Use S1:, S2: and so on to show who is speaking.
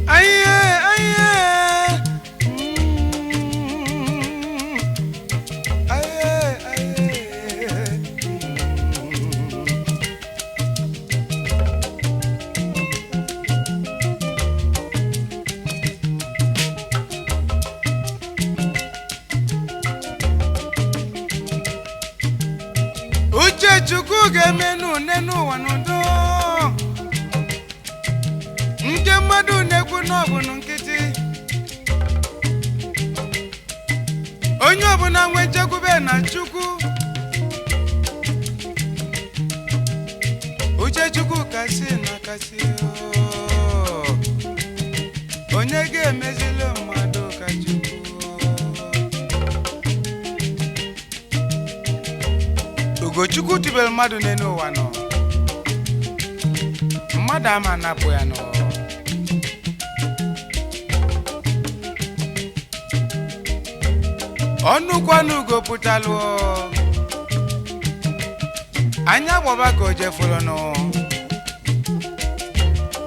S1: Aye, aye. Aye, aye. Uche Chukwu ga-eme n'une n'ụwa n'udo nke mmadụ na-ekwu n'ọbụ nkịtị onye ọbụla nwe nchekwube na Chukwu. Uche Chukwu kasị na kasị oo. Onye ga-emezili mmadụ ka Chukwu. Ugochukwu tubelu mmadụ n'elu ụwa nọ, mmadụ ama anapụ ya nọ. Ọnụkwanụ ugo pụtalụ, anya gbọba ka o jefụlụnụ.